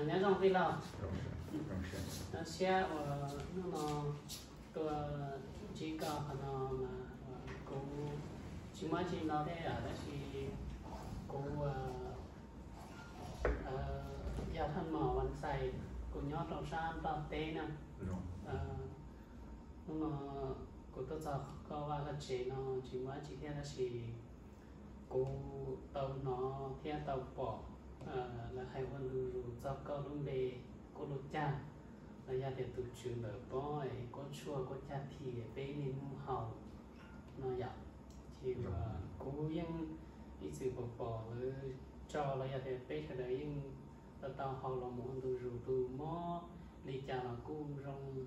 Nyob zoo tij laug, zoo siab uas hnub no tuaj ntsib koj qhov no mas kuv tsis muaj tsis ntau thiab yom, tab sis kuv yog thaj mom Vaj Xais, kuv nyob rau sab Nplog teb na. Hnub no kuv tuaj txog koj vaj koj tsev no tsis muaj dab tsi thiab tab sis kuv tau hnov thiab tau pom lawv hais ua ntu zus txog koj lub npe, koj lub cag, los yog tias tus tswv ntawm pob kuab tshuaj kuab cag thi peb niaj hnub haus no yom. Ces kuv yeej ib txwm pom pom lawv tso los yog tias peb sawv daws yeej tau tau haus los mus ua ntu zus, tus mob li cas los kuj zoo,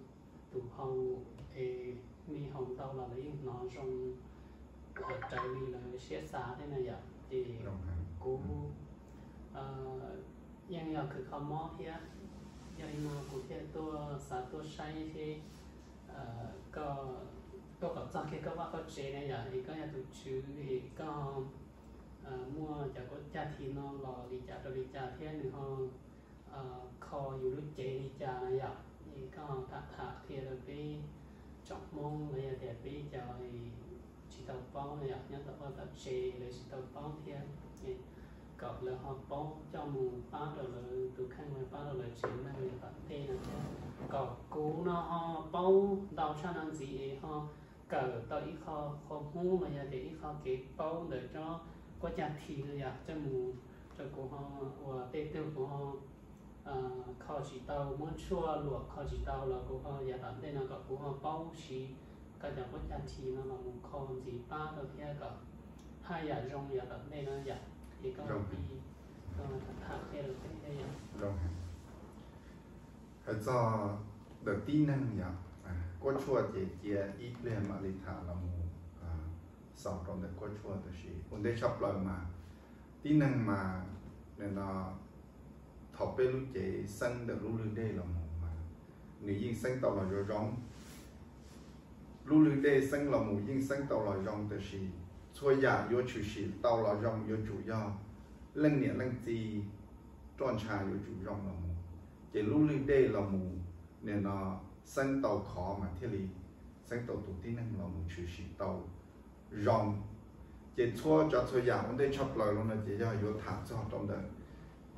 tus haus es me haus ntau los lawv yeej hnov zoo raws li lawv siab xav thiab na yom. Ces kuv yeej yog khwv kho mob thiab, yog li no kuv thiaj tuaj xav tuaj saib seb koj tuaj kom txog kiag koj vaj koj tsev na yom, es koj yog tus tswv es koj muaj cov kuab cag thi no los li cas rau li cas thiab nws ho kho yus lub cev li cas na yom. Es koj tham tham qhia rau peb tsoom Hmoob los yog tias peb cov tsis tau paub na yom, nyob tom vaj tom tsev lawv tsis tau paub thiab, kom lawv ho paub coj mus pab rau lawv tus kheej, lawv pab rau lawv tsev neeg yav tom ntej no thiab, kom kuv no ho paub ntau tshaj no ntxiv es ho kawm tau ib qho qhov hmub los yog tias ib qho kev paub ntawm tsob kuab cag thi no yom, coj mus rau kuv ho ua tej tug kuv ho kho tsis tau, muab tshuaj luam kho tsis tau los kuv ho yav tom ntej no kom kuv ho paub siv koj cov kuab cag thi no los mus kho ntxiv pab rau thiab kom haj yam zoo yav tom ntej no yom. Es koj tham qhia rau peb thiab yom. Hais txog ntawm tib neeg yom, kuab tshuaj ces cia ib pliag mam li tham los mus xaus rau ntawm kuab tshuaj, tab sis ua ntej tshaj plaws mas tib neeg mas no thaum peb lub cev xeeb ntawm lub lwg dej los mus mas nws yeej xeeb tau los zoo zoo. Lub lwg dej xeeb los mus yeej xeeb tau los zoo, tab sis txhua yam yuav tshwm sim tau los zoo yuav tsum yog leej niam leej txiv roj ntsha yuav tsum zoo los mus, ces lub lwg dej los mus nim no xeeb tau khov mas thiaj li xeeb tau tus tib neeg los mus tshwm sim tau zoo. Ces txhua tsav txhua yam ua ntej tshaj plaws los no ces yog yuav tham txog rau ntawm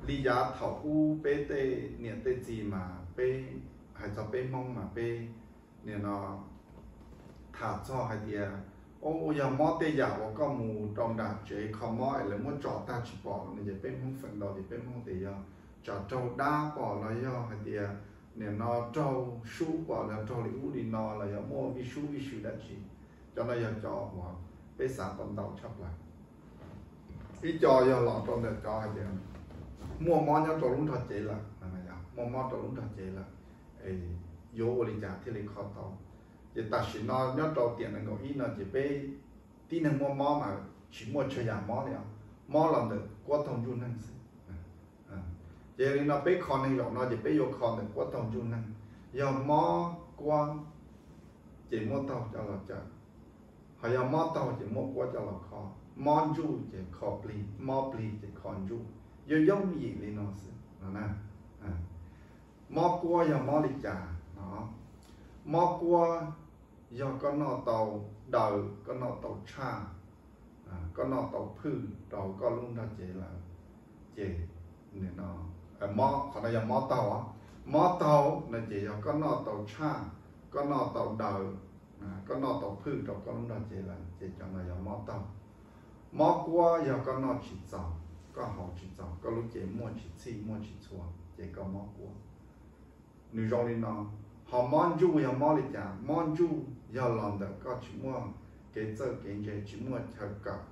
li yav thaum ub peb tej niam tej txiv mas peb hais txog peb Hmoob mas peb nim no tham txog hais tias, o, yog mob tej yam uas koj mus rau nram tsev kho mob es lawv muab tso tag tsis pom no ces peb Hmoob feem ntau ces peb Hmoob tias yog tsam raug dab pom los yog hais tias nim no raug sub pom los raug li ub li no los yog muaj vij sub vij sw dab tsi. Cov no yog cov uas peb xav tau ntau tshaj plaws. Ib co yog los rau ntawm cov hais tias muaj mob nyob rau lub nrog cev lawm, muaj mob rau lub nrog cev lawm, yuav ua li cas thiaj li kho tau. Ces tam sim no nyob rau tiam nees nkaum ib no ces peb tib neeg muaj mob mas tsis muaj tsawg yam mob li os, mob los ntawm kuab taug ntsuj neeg xwb. Ces yog li no peb kho neeg zaum no ces peb yuav kho ntawm kuab taug ntsuj neeg. Yog mob kuab ces muab taug coj los cawm, ho yog mob taug ces muab kuab coj los kho, mob ntsuj ces kho plig, mob plig ces kho ntsuj, yooj yooj yim li no xwb no na. Mob kuab yog mob li cas no? Mob kuab yog koj noj tau daws, koj noj tau tshaj, koj noj tau phwj rau koj lub nrog cev lawm, ces no, mob qhov no yog mob taug. Mob taug no ces yog koj noj tau tshaj, koj noj tau daws, koj noj tau phwj rau koj lub nrog cev lawm ces cov no yog mob taug. Mob kuab yog koj noj tsis txaus, koj haus tsis txaus, koj lub cev muaj tsis txhij muaj tsis txhua ces koj mob kuab. Nws zoo li no. Ho mob ntsuj yog mob li cas? Mob ntsuj yog los ntawm koj tsis muaj kev txawj kev ntse, tsis muaj chaw kawm.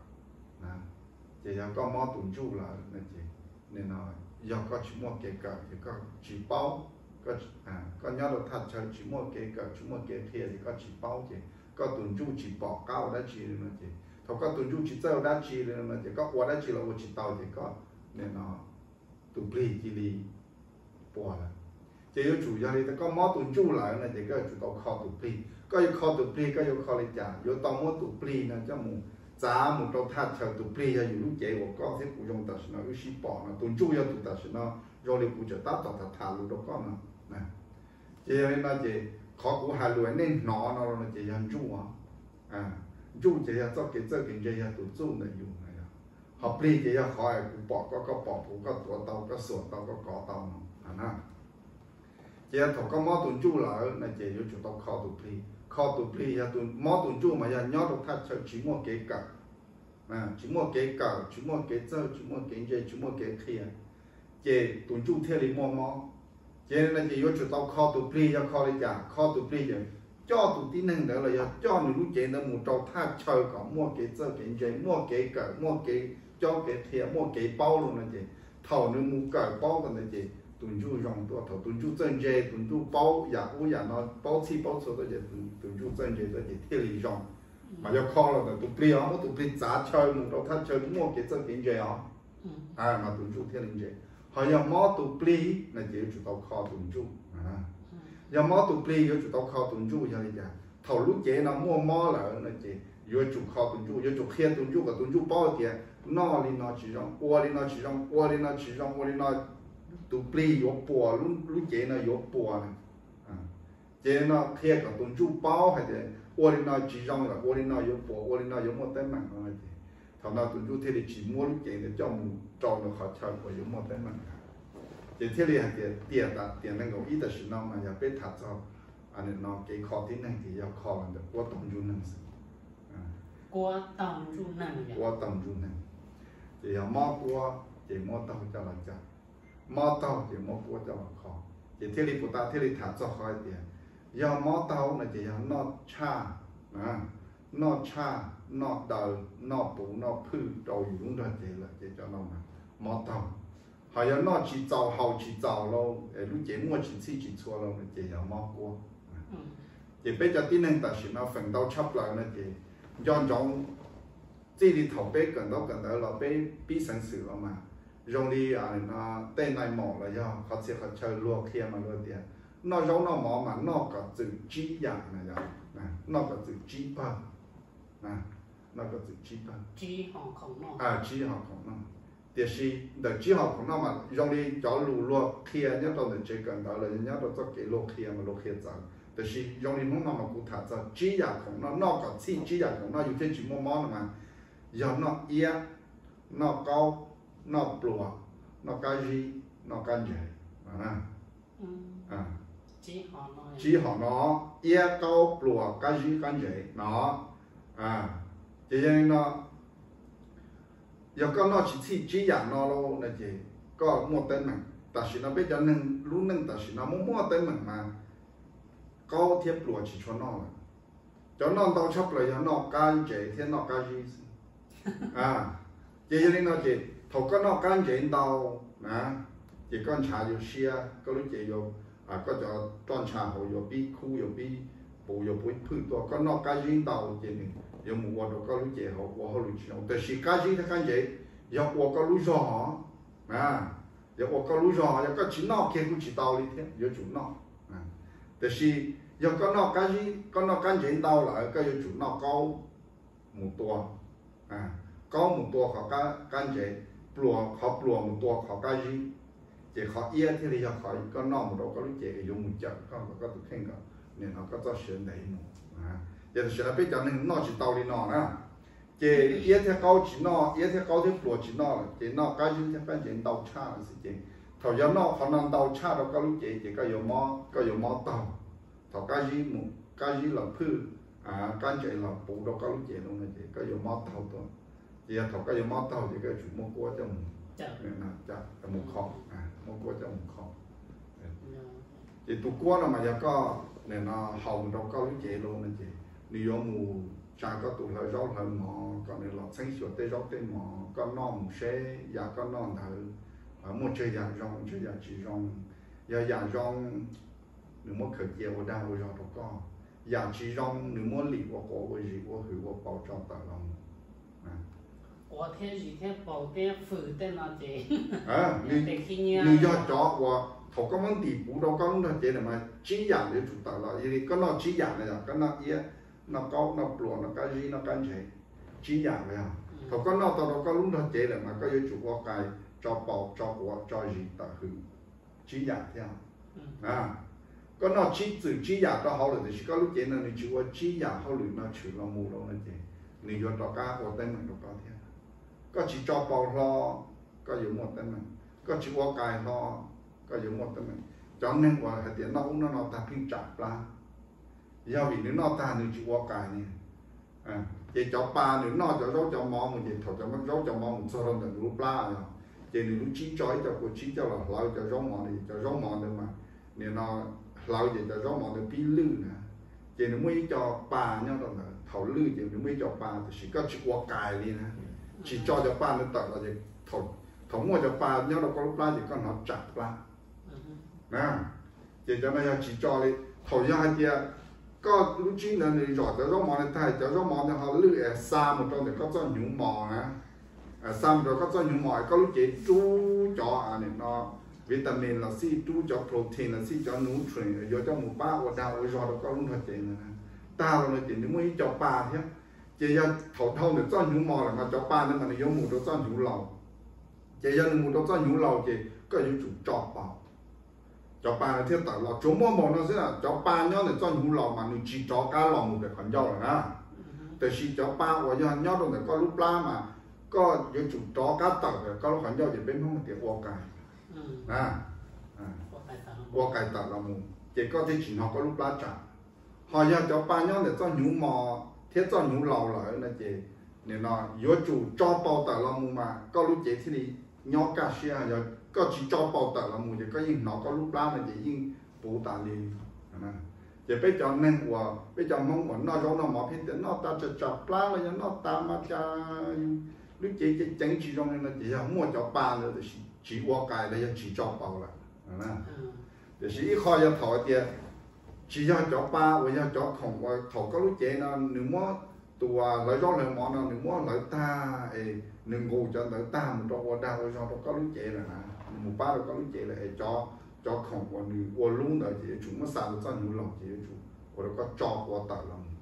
Ces yog koj mob tus ntsuj lawm no ces yog koj tsis muaj kev kawm ces koj tsis paub, koj nyob rau thaj chaw tsis muaj kev kawm tsis muaj kev qhia ces koj tsis paub ces koj tus ntsuj tsis pom qab ua dab tsi li no ces thaum koj tus ntsuj tsis txawj ua dab tsi li no ces koj ua dab tsi los ua tsis tau ces koj nim no tus plig cia li puas lawm. Ces yuav tsum yog li koj mob tus ntsuj lawm no ces koj yuav tsum tau kho tus plig. Koj yuav kho tus plig koj yuav kho li cas? Yuav tau muab tus plig no coj mus txav mus rau thaj chaw. Tus plig yog yus lub cev uas koj thiab kuv zoo tam sim no wb sib pom no, tus ntsuj yog tus tam sim no zoo li kuv tseem tab tom tham tham lus rau koj no. Ces yog li no ces qhov kuv hais lus nej hnov no ces yog ntsuj. Ntsuj ces yog txoj kev txawj kev ntse, yog tus txuj ntawm yus no. Ho plig ces yog qhov kuv pom koj, koj pom kuv, koj tuav tau, koj xuas tau, koj kov tau no na. Ces yog thaum koj mob tus ntsuj lawm no ces yuav tsum tau kho tus plig. Kho tus plig yog tus mob tus ntsuj mas yog nyob rau thaj chaw tsis muaj kev kawm, tsis muaj kev kawm, tsis muaj kev txawj, tsis muaj kev ntse, tsis muaj kev qhia, ces tus ntsuj thiaj li muaj mob. Ces no ces yuav tsum tau kho tus plig. Yog kho li cas? Kho tus plig ces coj tus tib neeg ntawd los yog coj nws lub cev ntawd mus rau thaj chaw kom muaj kev txawj kev ntse, muaj kev kawm, muaj kev cob kev qhia, muaj kev paub lawm no ces thaum nws mus kawm paub tau ntawd ces tus ntsuj zoo tuaj. Thaum tus ntsuj txawj ntse, tus ntsuj paub yam ub yam no, paub txhij paub txhua tuaj ces tus ntsuj txawj ntse tuaj ces thiaj li zoo. Mas yog kho los ntawm tus plig os, muab tus plig txav chaw mus rau thaj chaw muaj kev txawj kev ntse os, mas tus ntsuj thiaj li ntse. Ho yog mob tus plig no ces yuav tsum tau kho tus ntsuj. Yog mob tus plig yuav tsum tau kho tus ntsuj yog li cas? Thaum lub cev no muaj mob lawm no ces yuav tsum kho tus ntsuj, yuav tsum qhia tus ntsuj kom tus ntsuj paub tias noj li no tsis zoo, ua li no tsis zoo, ua li no tsis zoo, ua li no tus plig yuav puas, lub cev no yuav puas na. Ces no qhia kom tus ntsuj paub hais tias ua li no tsis zoo lawm, ua li no yuav puas, ua li no yuav muaj teeb meem no ces thaum no tus ntsuj thiaj li tsis muab lub cev ntawd coj mus rau ntawm qhov chaw uas yuav muaj teeb meem. Ces thiaj li hais tias tiam, tiam nees nkaum ib tam sim no mas yog peb tham txog no kev kho tib neeg ces yog kho los ntawm kuab taug ntsuj neeg xwb. Kuab taug ntsuj neeg. Ces yog mob kuab ces muab taug coj los cawm, mob taug ces muab kuab coj los kho. Ces thiaj li puas tas thiaj li tham txog qhov hais tias yog mob taug no ces yog noj tshaj, noj tshaj, noj daws, noj puv noj phwj rau yus lub nrog cev lawm ces cov no mas mob taug. Ho yog noj tsis txaus haus tsis txaus lauj, lub cev muaj tsis txhij tsis txhua lauj no ces yog mob kuab. Ces peb cov tib neeg tam sim no feem ntau tshaj plaws no ces nco ntsoov, txij li thaum peb kawm ntaub kawm ntawv los peb pib xeev xwm los mas zoo li tej nai maum los yog qhov txhia qhov chaw luag qhia mas luag tias noj zaub noj mov mas noj kom txwm tsib yam no, noj kom txwm tsib pawg, noj kom txwm tsib pawg, tsib hom khoom noj. Tiam sis ntawm tsib hom khoom noj mas zoo li cov lus luag qhia nyob rau ntawm tsev kawm ntawv los yog nyob rau txoj kev luag qhia mas luag qhia txawv, tiam sis zoo li hnub no mas kuv tham txog tsib yam khoom noj, noj kom txhij tsib yam khoom noj yus thiaj tsis muaj mob no mas yog noj iab, noj qaub, noj pluas, noj qab zib, noj qab ntsev. Tsib hom no, iab qaub pluas qab zib qab ntsev no. Ces yog li no, yog koj noj tsis txhij tsib yam no lauj no ces koj muaj teeb meem. Tam sim no peb cov neeg lub neej tam sim no muaj muaj teeb meem mas qaub thiab pluas tsis tshua noj lawm. Cov noj ntau tshaj plaws yog noj qab ntsev thiab noj qab zib xwb. Ces yog li no ces thaum koj noj qab ntsev ntau na, ces koj ntshav yuav siab, koj lub cev yuav, koj cov roj ntsha hauv yuav pib khub, yuav pib puv, yuav pib phwj tuaj. Koj noj qab zib ntau ces nws yuav mus ua rau koj lub cev hauv ua hauj lwm tsis zoo. Tiam sis qab zib thiab qab ntsev yog ua koj lub zog, yog ua koj lub zog, yog koj tsis noj kiag kuj tsis tau li thiab, yuav tsum noj. Tiam sis yog koj noj qab zib, koj noj qab ntsev ntau lawm koj yuav tsum noj qaub mus tua, qaub mus tua qhov qab ntsev, pluas, qhov pluas mus tua qhov qab zib, ces qhov iab thiaj li yog qhov koj noj mus rau koj lub cev yuav mus cawm koj kom koj tus kheej kom nim no koj txoj sia ntev mus. Ces tam sim no peb cov neeg noj tsis tau li no na, ces iab thiab qaub tsis noj, iab thiab qaub thiab pluas tsis noj lawm ces noj qab zib thiab qab ntsev ntau tshaj lawm xwb ces thaum yog noj qhov no ntau tshaj rau koj lub cev ces koj yuav mob, koj yuav mob taug. Thaum qab zib mus, qab zib los phwj, qab ntsev los puv rau koj lub cev no ces koj yuav mob taug tuaj. Ces yog thaum koj yuav mob taug ces koj yuav tsum muab kuab coj mus, mus kho, muab kuab coj mus kho. Ces tus kuab no mas yog koj nim no haus mus rau koj lub cev lauj no ces nws yuav mus tsa koj tus hlawv zaub hlawv mov kom nws los txheeb xyuas tej zaub tej mov koj noj mus seb yam koj noj ntawd muaj tsawg yam zoo tsawg yam tsis zoo. Yog yam zoo nws muab khaws cia ua dag ua zog rau koj, yam tsis zoo nws muab lim ua quav ua zis ua hwm ua paus tso tawm los mus. Quav thiab zis thiab paus thiab hwm tej no ces nws yog cov uas thaum koj muab ntim puv rau koj lub nrog cev lawm mas tsib yam yuav tsum tawm los, yog li koj noj tsib yam no yog koj noj iab, noj qaub, noj pluas, noj qab zib, noj qab ntsev, tsib yam no yog thaum koj noj tau rau koj lub nrog cev lawm mas koj yuav tsum ua qais tso paus tso quav tso zis tawm hwm. tsib yam thiab. Koj noj tsib txwm tsib yam rau hauv lawm tiam sis koj lub cev no nws tsis ua tsib yam hauj lwm no tshwm los mus lawm no ces nws yuav rov qab ua teeb meem rau koj thiab. Koj tsis tso paus hlo, koj yuav muaj teeb meem. Koj tsis ua qais hlo, koj yuav muaj teeb meem. Cov neeg uas hais tias noj ub noj no tag pheej tsam plab, yog vim nws noj tag nws tsis ua qais ni. Ces cov pa nws noj cov zaub cov mov mus ces thaum cov zaub cov mov mus txog rau ntawm nws lub plab os, ces nws lub tsib tso ib co kua tsib coj los hlawv cov zaub mov no, cov zaub mov ntawd mas nim no hlawv ces cov zaub mov ntawd pib lwj na, ces nws muaj ib co pa nyob rau ntawd. Thaum lwj ces nws muaj ib co pa, tiam sis koj tsis ua qais li na, tsis tso cov pa ntawd tawm los ces thaum muaj cov pa nyob rau koj lub plab ces koj hnov tsam plab. Ces cov no yog tsis tso li. Thaum yog hais tias koj lub tsib ntawd nws zom cov zaub mov ntawd tag, cov zaub mov ntawd ho lwj es xa mus rau ntawm koj txoj hnyuv mos na, xa mus rau koj txoj hnyuv mos es koj lub cev rub cov no vitamin los xij, rub cov protein los xij, cov nutrient yuav coj mus pab ua dag ua zog rau koj lub nrog cev ntawd na, tag los no ces nws muaj ib co pa thiab. Ces yog thaum dhau ntawm txoj hnyuv mos lawm mas cov pa ntawd mas nws yuav mus rau txoj hnyuv laus. Ces yog nws mus rau txoj hnyuv laus ces koj yuav tsum tso paus, cov pa ntawd thiaj tawm los. Tsuas muaj npaum no xwb, cov pa nyob ntawm txoj hnyuv laus mas nws tsis rov qab los mus pem qhov ncauj lawm na. Tiam sis cov pa uas yog nyob rau ntawm koj lub plab mas koj yuav tsum rov qab tawm pem koj lub qhov ncauj, ces peb Hmoob hais tias ua qais, ua qais tawm los mus, ces koj thiaj tsis hnov koj lub plab tsam. Ho yog cov pa nyob ntawm txoj hnyuv mos thiab txoj hnyuv laus lawm no ces nim no yuav tsum tso paus tawm los mus mas koj lub cev thiaj li nyob kaj siab. Yog koj tsis tso paus tawm los mus ces koj yeej hnov koj lub plab no ces yeej puv tas li. Ces peb cov neeg uas peb cov Hmoob uas noj zaub noj mov pheej tias noj tas tsam tsam plab los yog noj tas mas cas lub cev ceev ceev tsis zoo li no ces yog muaj cov pa ntawd tiam sis tsis ua qais los yog tsis tso paus lawm. Tiam sis ib qho yog thaum hais tias tsis yog cov pa uas yog cov khoom uas thaum koj lub cev no nws muab tus uas hlawv zaub hlawv mov no nws muab hlawv tag es nws nqus cov ntawd tag mus rau ua dag ua zog rau koj lub cev lawm na, nws mus pab rau koj lub cev lawm es cov khoom uas nws ua lub ntawd ces yuav tsum muab xa rau txoj hnyuv laus ces yuav tsum ua rau koj tso quav tawm los mus.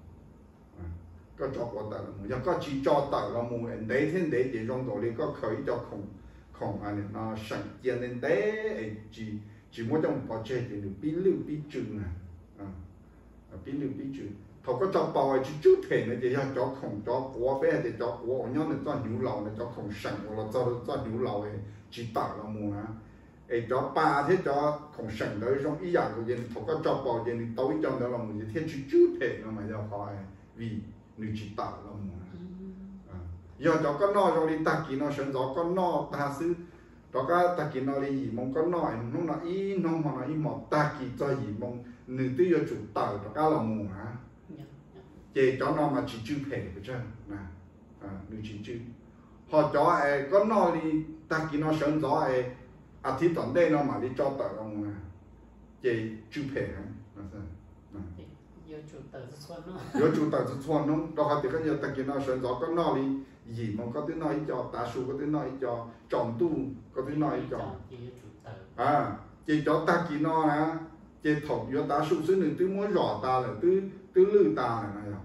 Koj tso quav tawm los mus, yog koj tsis tso tawm los mus ntev thiab ntev ces zoo nkaus li koj khaws ib co khoom, khoom no seem cia ntev ntev es tsis, tsis muab coj mus pov tseg ces nws pib lwj pib tsw na. Pib lwj pib tsw. Thaum koj tso paus es tsw tsw phem no ces yog cov khoom cov quav, peb hais tias cov quav uas nyob ntawm txoj hnyuv laus na, cov khoom seem uas los txog rau txoj hnyuv laus es tsis tawm los mus na. Es cov pa thiab cov khoom seem ntawd zoo ib yam nkaus ces thaum koj tso paus ces nws tau ib co ntawd los mus ces thiaj tsw tsw phem no mas yog qhov vim nws tsis tawm los mus na. Yog cov koj noj zoo li tag kis no sawv ntxov koj noj tag xwb, rov qab tag kis no li yim moo koj noj es hnub no ib hnub hmo no ib hmos tag kis txog yim moo nws twb yuav tsum tawm rov qab los mus na. Ces cov no mas tsis tsw phem pes tsawg, nws tsis tsw. Ho cov es koj noj li tag kis no sawv ntxov es a thiv tom ntej no mam li tso tawm los mus na, ces tsw phem heev. Yuav tsum tawm txhua txhua hnub, rau qhov tias koj yog tag kis no sawv ntxov koj noj li yim moo koj twb noj ib co, tav su koj twb noj ib co, tsaus ntuj koj twb noj ib co. Ces cov tag kis no na, ces thaum yuav tav su xwb nws twb muab zom tas lawm, twb lwj tas lawm no yog.